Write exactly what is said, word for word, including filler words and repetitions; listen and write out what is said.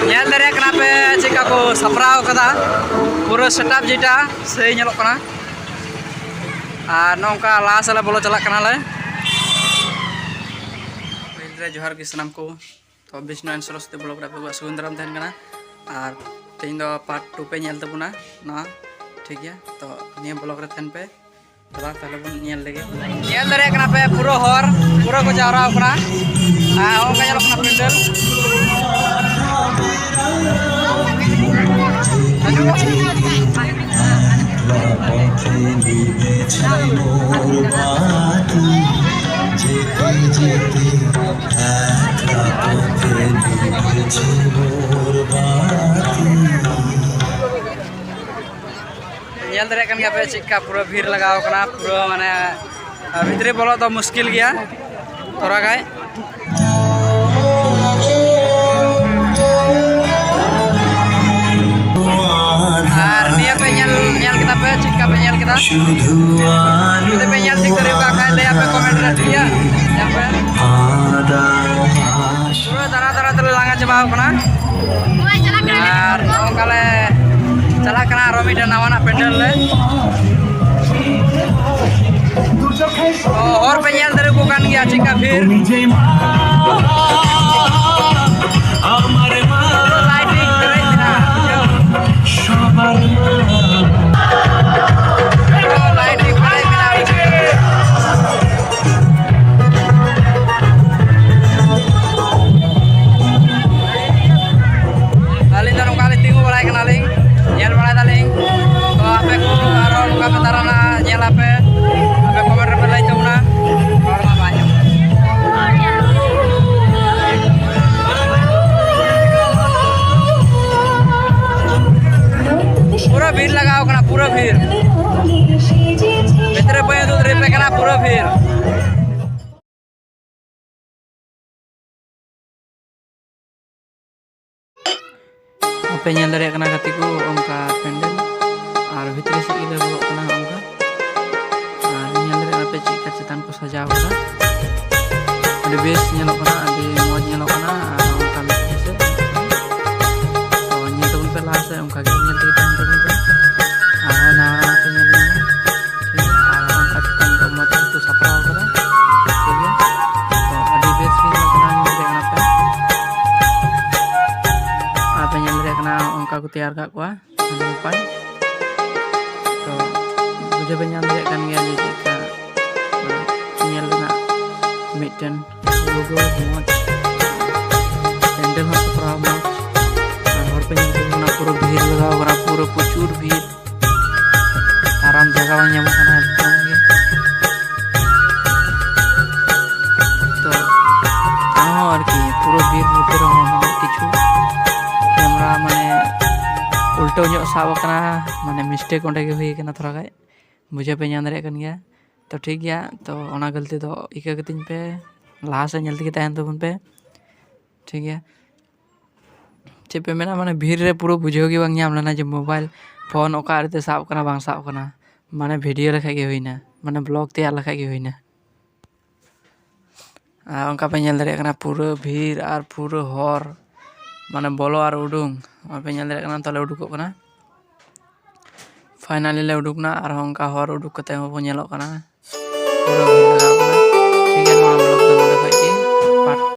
ᱧᱮᱞ ᱫᱟᱲᱮᱭᱟᱜ ᱠᱟᱱᱟ ᱯᱮ ᱪᱮᱫᱠᱟ ᱠᱚ ᱥᱟᱯᱲᱟᱣ ᱠᱟᱫᱟ, ᱯᱩᱨᱟᱹ setup ᱡᱮᱴᱟ ᱥᱮᱭ ᱧᱮᱞᱚᱜ ᱠᱟᱱᱟ᱾ ᱟᱨ ᱱᱚᱝᱠᱟ ᱞᱟᱦᱟ ᱥᱮᱫ ᱞᱮ ᱵᱚᱞᱚ ᱪᱟᱞᱟᱜ ᱠᱟᱱᱟᱞᱮ᱾ ᱯᱟᱹᱦᱤᱞ ᱨᱮ ᱡᱚᱦᱟᱨ ᱜᱮ ᱥᱟᱱᱟᱢ ᱠᱚ᱾ ᱛᱚ ᱵᱤᱥᱱᱩ and ᱥᱚᱨᱚᱥᱚᱛᱤ vlog ᱨᱮ ᱟᱯᱮ ᱠᱚᱣᱟᱜ ᱥᱟᱹᱜᱩᱱ ᱫᱟᱨᱟᱢ ᱛᱟᱦᱮᱱ ᱠᱟᱱᱟ᱾ ᱟᱨ ᱛᱮᱦᱮᱧ ᱫᱚ part two ᱯᱮ ᱧᱮᱞ ᱛᱟᱵᱚᱱᱟ ᱱᱚᱣᱟ, ᱴᱷᱤᱠ ᱜᱮᱭᱟ? ᱛᱚ ᱱᱤᱭᱟᱹ vlog ᱨᱮ ᱛᱟᱦᱮᱱ ᱯᱮ᱾ ᱪᱟᱞᱟᱜ ᱛᱟᱦᱞᱮ ᱵᱚᱱ ᱧᱮᱞ ᱞᱮᱜᱮ᱾ ᱧᱮᱞ ᱫᱟᱲᱮᱭᱟᱜ ᱠᱟᱱᱟ ᱯᱮ ᱯᱩᱨᱟᱹ ᱦᱚᱨ, ᱯᱩᱨᱟᱹ ᱠᱚ ᱡᱟᱣᱨᱟ ᱟᱠᱟᱱᱟ᱾ ᱟᱨ ᱚᱱᱠᱟ ᱧᱮᱞᱚᱜ ᱠᱟᱱᱟ ᱯᱮᱱᱰᱮᱞ᱾ ᱧᱮᱞ ᱫᱟᱲᱮᱭᱟᱜ ᱠᱟᱱ ᱜᱮᱭᱟ ᱯᱮ ᱪᱮᱫᱠᱟ ᱯᱩᱨᱟᱹ ᱵᱷᱤᱲ ᱞᱟᱜᱟᱣ ᱠᱟᱱᱟ, ᱯᱩᱨᱟᱹ ᱢᱟᱱᱮ ᱵᱷᱤᱛᱨᱤ ᱵᱚᱞᱚᱜ ᱫᱚ ᱢᱩᱥᱠᱤᱞ ᱜᱮᱭᱟ ᱛᱷᱚᱲᱟ ᱜᱟᱱ᱾ ᱟᱨ ᱱᱤᱭᱟᱹ ᱯᱮ ᱧᱮᱞ, ᱧᱮᱞ ᱠᱮᱫᱟ ᱯᱮ, ᱪᱮᱫᱠᱟ ᱯᱮ ᱧᱮᱞ ᱠᱮᱫᱟ? ᱡᱩᱫᱤ ᱯᱮ ᱧᱮᱞ ᱴᱷᱤᱠ ᱫᱟᱲᱮ ᱠᱟᱜ ᱠᱷᱟᱡ ᱞᱟᱹᱭ ᱟᱯᱮ comment ᱨᱮ, ᱴᱷᱤᱠ ᱜᱮᱭᱟ? ᱧᱮᱞ ᱯᱮ᱾ ᱯᱩᱨᱟᱹ ᱫᱟᱬᱟ ᱫᱟᱬᱟ ᱛᱮᱞᱮ ᱞᱟᱸᱜᱟ ᱪᱟᱵᱟᱣ ᱠᱟᱱᱟ᱾ ᱟᱨ ᱱᱚᱝᱠᱟ ᱞᱮ ᱪᱟᱞᱟᱜ ᱠᱟᱱᱟ ᱟᱨᱚ ᱢᱤᱫᱴᱮᱱ ᱱᱟᱣᱟᱱᱟᱜ ᱯᱮᱱᱰᱮᱞ ᱨᱮ᱾ ᱚ, ᱦᱚᱨ ᱯᱮ ᱧᱮᱞ ᱫᱟᱲᱮ ᱠᱚ ᱠᱟᱱ ᱜᱮᱭᱟ ᱪᱮᱫᱠᱟ ᱵᱷᱤᱲ᱾ ᱯᱩᱨᱟᱹ lighting ᱯᱮᱨᱮᱡ ᱢᱮᱱᱟᱜᱼᱟ, ᱵᱩᱡᱷᱟᱹᱣ᱾ ᱯᱩᱨᱟᱹ lighting ᱯᱮᱨᱮᱡ ᱢᱮᱱᱟᱜᱼᱟ, ᱵᱩᱡᱷᱟᱹᱣ᱾ ᱟᱹᱞᱤᱧ ᱫᱚ ᱱᱚᱝᱠᱟ ᱞᱤᱧ ᱛᱤᱸᱜᱩ ᱵᱟᱲᱟᱭ ᱠᱟᱱᱟᱞᱤᱧ, ᱧᱮᱞ ᱵᱟᱲᱟᱭ ᱫᱟᱞᱤᱧ᱾ ᱛᱚ ᱟᱯᱮ ᱠᱚ ᱟᱨᱚ ᱱᱚᱝᱠᱟ ᱯᱮ ᱫᱟᱬᱟᱱᱟ, ᱧᱮᱞ ᱟᱯᱮ, ᱟᱯᱮ comment ᱨᱮᱯᱮ ᱞᱟᱹᱭ ᱛᱟᱵᱚᱱᱟ᱾ ᱨᱚᱲ ᱢᱟ ᱵᱟᱭ ᱟᱸᱡᱚᱢᱚᱜ᱾ ᱯᱩᱨᱟᱹ ᱵᱷᱤᱲ ᱞᱟᱜᱟᱣ ᱠᱟᱱᱟ, ᱯᱩᱨᱟᱹ ᱵᱷᱤᱲ᱾ ᱵᱷᱤᱛᱨᱤ ᱵᱟᱹᱧ ᱩᱫᱩᱜ ᱫᱟᱲᱮᱭᱟᱯᱮ ᱠᱟᱱᱟ, ᱯᱩᱨᱟᱹ ᱵᱷᱤᱲ᱾ ᱟᱯᱮ ᱧᱮᱞ ᱫᱟᱲᱮᱭᱟᱜ ᱠᱟᱱᱟ ᱜᱟᱛᱮ ᱠᱚ, ᱚᱱᱠᱟ ᱯᱮᱱᱰᱮᱞ ᱟᱨ ᱵᱷᱤᱛᱨᱤ ᱥᱮᱫ ᱜᱮᱞᱮ ᱵᱚᱞᱚᱜ ᱠᱟᱱᱟ ᱚᱱᱠᱟ᱾ ᱟᱨ ᱧᱮᱞ ᱫᱟᱲᱮᱭᱟᱜ ᱠᱟᱱᱟ ᱯᱮ ᱪᱮᱫ ᱞᱮᱠᱟ ᱪᱮᱛᱟᱱ ᱠᱚ ᱥᱟᱡᱟᱣ ᱠᱟᱫᱟ, ᱟᱹᱰᱤ ᱵᱮᱥ ᱧᱮᱞᱚᱜ ᱠᱟᱱᱟ, ᱟᱹᱰᱤ ᱢᱚᱡᱽ ᱧᱮᱞᱚᱜ ᱠᱟᱱᱟ᱾ ᱟᱨ ᱚᱱᱠᱟ ᱢᱤᱫ ᱦᱤᱥᱟᱹᱵ ᱛᱮᱭᱟᱨ ᱠᱟᱜ ᱠᱚᱣᱟ ᱟᱹᱰᱤ ᱱᱟᱯᱟᱭ᱾ ᱛᱚ ᱵᱩᱡᱷᱟᱹᱣ ᱯᱮ ᱧᱟᱢ ᱫᱟᱲᱮᱭᱟᱜ ᱠᱟᱱ ᱜᱮᱭᱟ ᱡᱮ ᱪᱮᱫ ᱞᱮᱠᱟ ᱧᱮᱞ ᱨᱮᱱᱟᱜ ᱢᱤᱫᱴᱮᱱ logo ᱢᱚᱡᱽ, ᱯᱮᱱᱰᱮᱞ ᱦᱚᱸ ᱥᱟᱯᱲᱟᱣ ᱢᱚᱡᱽ, ᱟᱨ ᱦᱚᱲ ᱯᱮ ᱧᱮᱞ ᱠᱚ ᱠᱟᱱᱟ ᱯᱩᱨᱟᱹ ᱵᱷᱤᱲ ᱞᱟᱜᱟᱣ ᱠᱟᱱᱟ, ᱯᱩᱨᱟᱹ ᱯᱨᱚᱪᱩᱨ ᱵᱷᱤᱲ᱾ ᱟᱨᱟᱢ ᱡᱟᱭᱜᱟ ᱵᱟᱝ ᱧᱟᱢᱚᱜ ᱠᱟᱱᱟ ᱮᱠᱫᱚᱢ ᱜᱮ᱾ ᱛᱚ ᱟᱨᱦᱚᱸ ᱟᱨᱠᱤ ᱯᱩᱨᱟᱹ ᱵᱷᱤᱲ ᱢᱚᱫᱽᱫᱷᱮ ᱨᱮᱦᱚᱸ ᱚᱱᱟ ᱠᱤᱪᱷᱩ ᱠᱮᱢᱮᱨᱟ ᱢᱟᱱᱮ ᱩᱞᱴᱟᱹᱣ ᱧᱚᱜ ᱥᱟᱵ ᱟᱠᱟᱱᱟ, ᱢᱟᱱᱮ mistake ᱚᱸᱰᱮ ᱜᱮ ᱦᱩᱭ ᱟᱠᱟᱱᱟ ᱛᱷᱚᱲᱟ ᱜᱟᱱ, ᱵᱩᱡᱷᱟᱹᱣ ᱯᱮ ᱧᱟᱢ ᱫᱟᱲᱮᱭᱟᱜ ᱠᱟᱱ ᱜᱮᱭᱟ᱾ ᱛᱚ ᱴᱷᱤᱠ ᱜᱮᱭᱟ, ᱛᱚ ᱚᱱᱟ ᱜᱟᱹᱞᱛᱤ ᱫᱚ ᱤᱠᱟᱹ ᱠᱟᱹᱛᱤᱧ ᱯᱮ, ᱞᱟᱦᱟ ᱥᱮᱫ ᱧᱮᱞ ᱛᱮᱜᱮ ᱛᱟᱦᱮᱱ ᱛᱟᱵᱚᱱ ᱯᱮ, ᱴᱷᱤᱠ ᱜᱮᱭᱟ᱾ ᱪᱮᱫ ᱯᱮ ᱢᱮᱱᱟ, ᱢᱟᱱᱮ ᱵᱷᱤᱲ ᱨᱮ ᱯᱩᱨᱟᱹ ᱵᱩᱡᱷᱟᱹᱣ ᱜᱮ ᱵᱟᱝ ᱧᱟᱢ ᱞᱮᱱᱟ ᱡᱮ mobile phone ᱚᱠᱟ ᱨᱮᱛᱮ ᱥᱟᱵ ᱠᱟᱱᱟ ᱵᱟᱝ ᱥᱟᱵ ᱠᱟᱱᱟ, ᱢᱟᱱᱮ video ᱞᱮᱠᱷᱟᱡ ᱜᱮ ᱦᱩᱭᱱᱟ, ᱢᱟᱱᱮ vlog ᱛᱮᱭᱟᱨ ᱞᱮᱠᱷᱟᱡ ᱜᱮ ᱦᱩᱭᱱᱟ᱾ ᱟᱨ ᱚᱱᱠᱟ ᱯᱮ ᱧᱮᱞ ᱫᱟᱲᱮᱭᱟᱜ ᱠᱟᱱᱟ ᱯᱩᱨᱟᱹ ᱵᱷᱤᱲ ᱟᱨ ᱯᱩᱨᱟᱹ ᱦᱚᱨ, ᱢᱟᱱᱮ ᱵᱚᱞᱚ ᱟᱨ ᱩᱰᱩᱝ, ᱱᱚᱜᱼᱚᱭ ᱯᱮ ᱧᱮᱞ ᱫᱟᱲᱮᱭᱟᱜ ᱠᱟᱱᱟ, ᱛᱟᱦᱞᱮ ᱩᱰᱩᱠᱚᱜ ᱠᱟᱱᱟ᱾ Finally ᱞᱮ ᱩᱰᱩᱠ ᱮᱱᱟ, ᱟᱨᱦᱚᱸ ᱚᱱᱠᱟ ᱦᱚᱨ ᱩᱰᱩᱠ ᱠᱟᱛᱮ ᱦᱚᱸ ᱵᱚᱱ ᱧᱮᱞᱚᱜ ᱠᱟᱱᱟ ᱯᱩᱨᱟᱹ ᱵᱷᱤᱲ ᱞᱟᱜᱟᱣ᱾